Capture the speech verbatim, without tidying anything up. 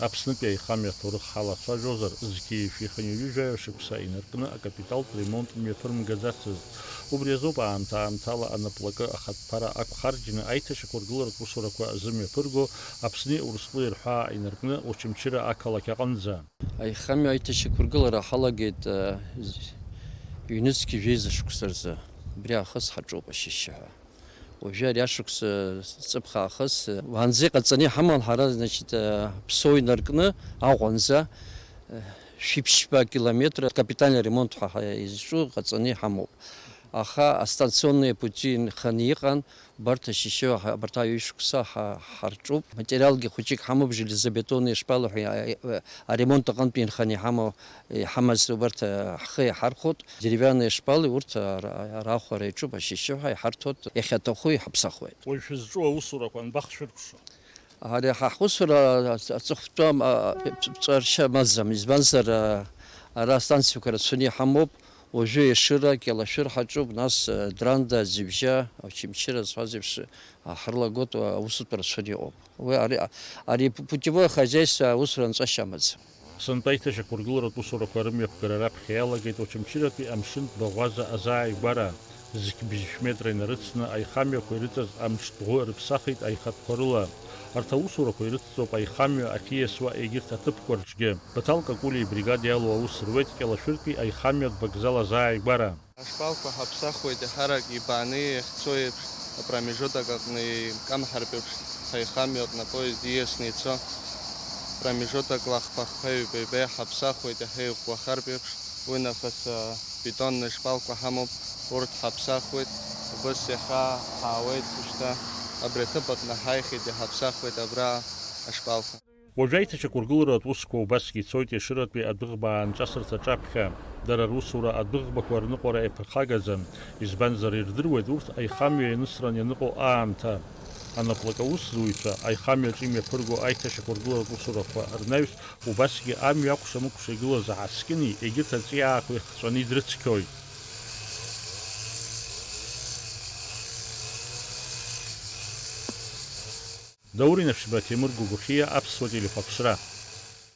Аԥснытәи аихамҩа аҭоурых ҳалацәажәозар, зқьи жәшәи хынҩажәи жәаҩа шықәса инаркны акапиталтә ремонт мҩаԥырмгаӡацызт. Убри азоуп аамҭа-аамҭала анаплакы ахатәԥара ақәхарџьны аиҭашьақәыргыларатә усурақәа зымҩаԥырго Аԥсни Урыстәылеи рҳәаа инаркны Очамчыра ақалақь аҟынӡа. Аихамҩа аиҭашьақәыргылара ҳалагеит, э, ҩнызқь жәеиза шықәса рзы. Убри аахыс ҳаҿуп ашьшьыҳәа. Уажәы ари ашықәс, э, ҵыԥх аахыс, э, уаанӡа иҟаҵаны иҳаман ҳара, значит, э, Ԥсоу инаркны Аҟәанӡа, э, шәиԥшьба километр капитальный ремонт ҳәа ҳа-, изҿу ҟаҵаны иҳамоуп. Аха астанционные пути нханы иҟан, убарҭ ашьшьыҳәа, абарҭ аҩышықәса ҳа-, ҳарҿуп. Материалгьы хәыҷык ҳамоуп, железобетонные шпалы ҳәа, э, э, аремонт аҟынтәи инханы иҳамоу, иҳамаз убарҭ, э, ҳхы иаҳархәоит. Деревянные шпалы урҭ ара-, арахәара иаҿуп, ашьшьыҳәа иҳарҭоит, иахьаҭаху иҳаԥсахуеит. Уажә шәызҿу аусурақәа анбахшәыркәшо? Ари ҳа ҳусура аҵ-, аҵыхәтәа, а, ԥ-, ԥҵәаршьа амаӡам, избанзар, а, ара астанциақәа рацәаны иҳамоуп, уажәы Ешыра, Кьалашәыр ҳаҿуп, нас, а, Дранда, Ӡҩыбжьа, Очамчыра зҳәаз еиԥш, а, ҳрылагоит, а, аусутә рацәаны иҟоуп. Уи ари, ари путевое хозяйство аусура нҵәашьа амаӡам. Сынтәа аиҭашьақәыргыларатә усурақәа рымҩаԥгара раԥхьа иалагеит Очамчыратәи амшынтә баӷәаза азааигәара. Зқьбжьышә метра инарыцны аихамҩақәа ирыҵаз амҿтә ӷәы рыԥсахит аихатәқәа рыла. Арҭ аусурақәа ирыцҵоуп аихамҩа ахьиасуа егьырҭ аҭыԥқәа рҿгьы. Баҭал Какулиа ибригада иалоу аус руеит Кьалашәыртәи аихамҩатә вокзал азааигәара. Ашпалқәа ҳаԥсахуеит еиҳарак ибааны иахьцо еиԥш, апромежуток аҟны икамҳартә еиԥш, ҳаихамҩа аҟны апоезд ииасны ицо, промежутокла хԥа-хԥаҩ ҩба-ҩба иҳаԥсахуеит иаҳа иӷәӷәахартә еиԥш, уи нахыс, а, бетонные шпалқәа ҳамоуп, урҭ ҳаԥсахуеит, убыс иахьа ҳаауеит, шьҭа абри аҭыԥ аҟны ҳааихьеит, иҳаԥсахуеит абра ашпалқәа. Уажәы аиҭашьақәыргыларатә усқәа убасгьы ицоит Ешыратәи адәыӷба аанҿасырҭаҿ аԥхьа. Дара русура адәыӷбақәа рныҟәара иаԥырхагаӡам, избанзар, ирдыруеит урҭ аихамҩа ианысран ианыҟоу аамҭа. Анаплакы аусзуҩцәа аихамҩаҿы имҩаԥырго аиҭашьақәыргыларатә усурақәа рнаҩс убасгьы амҩа акәша-мыкәша игылаз аҳаскьыни егьырҭ аҵиаақәеи хҵәаны идрыцқьоит. Даур Инаԥшьба, Ҭемыр Гәыгәхьиа, Аԥсуа телехәаԥшра.